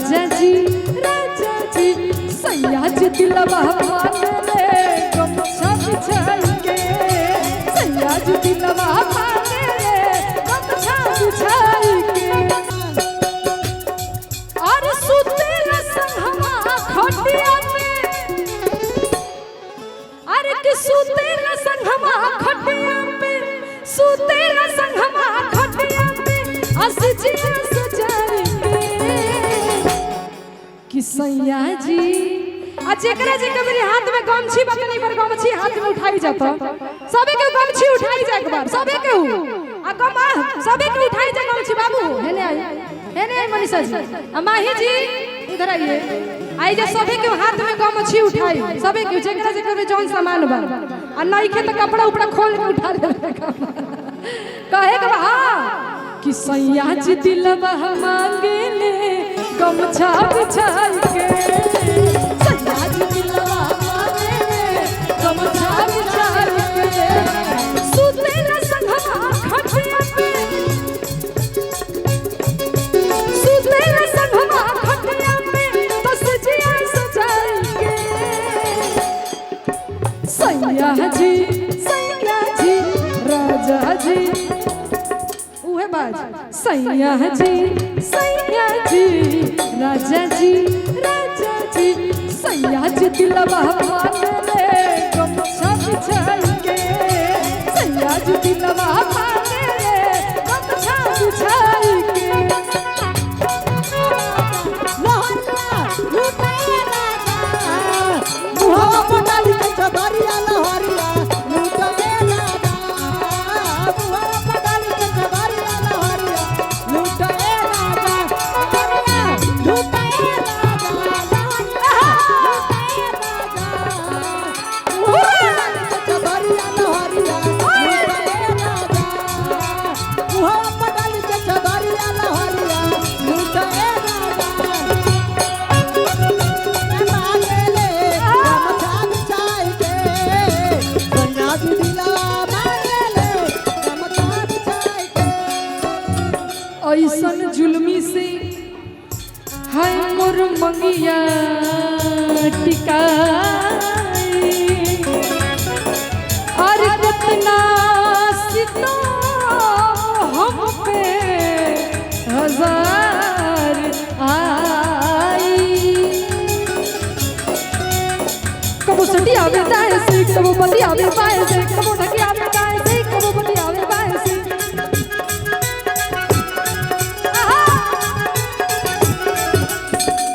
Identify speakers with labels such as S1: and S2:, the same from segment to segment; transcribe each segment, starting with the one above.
S1: राजा जी, राजा जी, सैया जी दिलवा मांगे ले गमछा बिछाई के। सैया जी दिलवा मांगे ले गमछा बिछाई के। और सुतेला संगमा खटिया पे, अरे कि सुतेला संगमा खटिया पे, सुतेला संगमा खटिया पे असजिया सजाई के। कि सैया जी आ जेकरा जेकरा मेरे हाथ में गमछी बा तनी पर गमछी हाथ में उठाई जाता। सबे के गमछी उठाई जा एक बार, सबे के आ गम सबे के उठाई जा गमछी। बाबू हेने आई, हेने आई मनीषा जी आ माही जी इधर आइए। आई जा सबे के हाथ में गमछी उठाई, सबे के जेकरा जेकरा में जौन सामान बा आ नइखे त कपड़ा उपड़ा खोल के उठा ले। कहे के बा हां कि सैया जी दिलवा मांगे ले गमछा बिछाई के। सैया जी दिलवा मांगे ले गमछा बिछाई के। सुतेला संगमा खटिया पे, सुतेला संगमा खटिया पे तसजिया सजाई के। सैया जी, सैया जी, राजा जी, उहे बाज। सैया जी, सैया जी, राजा जी, राजा जी, सैया जी दिलवा मांगे ले गमछा बिछाई के। सैया जी दिलवा मांगे ले गमछा बिछाई के। ऐसन जुल्मी से हाय मोर मंगिया टिकाई। और कितना सितम हम पे हजार आई। कबो सटी आवे दाएं से, कबो बली आवे बाएं से, कबो ढकी आवे दाएं से, कबो बली आवे बाएं से।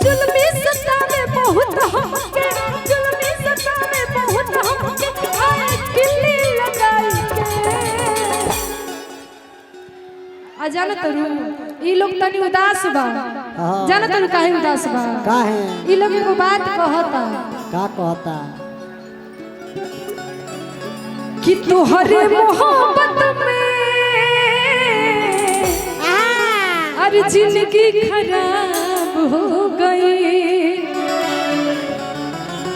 S1: जुल्मी सत्ता में बहुत हमके, जुल्मी सत्ता में बहुत हमके आए किल्ली लगाई के। आ जान तरू ई लोग तनी उदास बा। जान तरू काहे उदास बा?
S2: काहे?
S1: ई लोग एगो बात कहता।
S2: का कहता?
S1: कि तोहरे मोहब्बत में अरे जिंदगी खराब हो गई,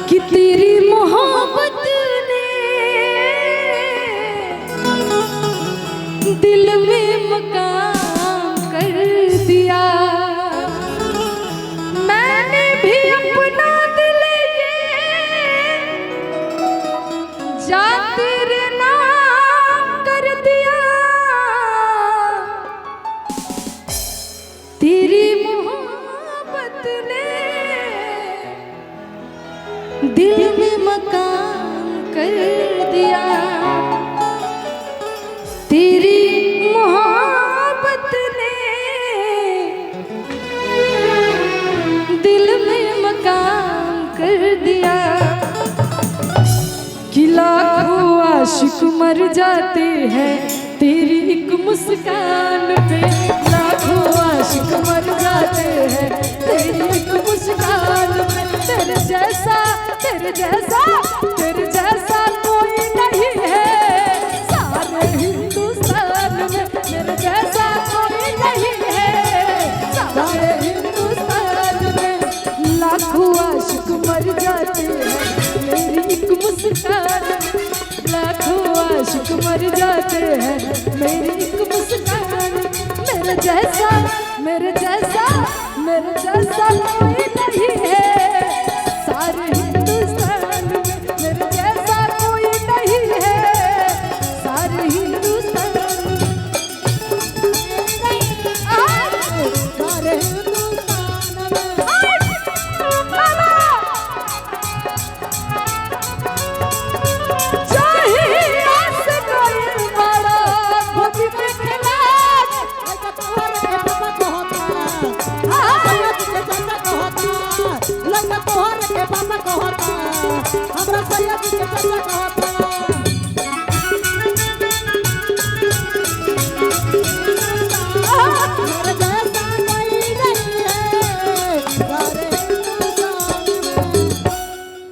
S1: कि तेरी मोहब्बत ने दिल में मकाम कर दिया। मैंने भी अपना दिल ये जा तेरे नाम कर दिया। तेरी मोहब्बत ने दिल में मकाम कर दिया। तेरी मोहब्बत ने दिल में मकाम कर दिया। कि लाखों आशिक मर जाते हैं तेरी एक मुस्कान पे। लाखों आशिक मर जाते हैं तेरी एक मुस्कान पे। तेरे जैसा, तेरे जैसा, तेरे जैसा कोई नहीं है सारे हिंदुस्तान में। मेरे जैसा कोई नहीं है सारे हिंदुस्तान में। लाखों आशिक मर जाते हैं मेरी एक मुस्कान। लाखों आशिक मर जाते हैं मेरी एक मुस्कान। मेरे जैसा, मेरे जैसा, मेरे मेरे जैसा कोई नहीं है सारे हिंदुस्तान में, मेरे जैसा कोई नहीं है सारे हिंदुस्तान में।
S2: सारे हिंदुस्तान में।
S1: बाबा चाहिए आस कोई बड़ा गोदी में खेला।
S2: लड़का तोहर के पापा कहता, हमरा सैयद के चाचा कहता, लड़का तोहर के पापा कहता, हमरा सैयद के चाचा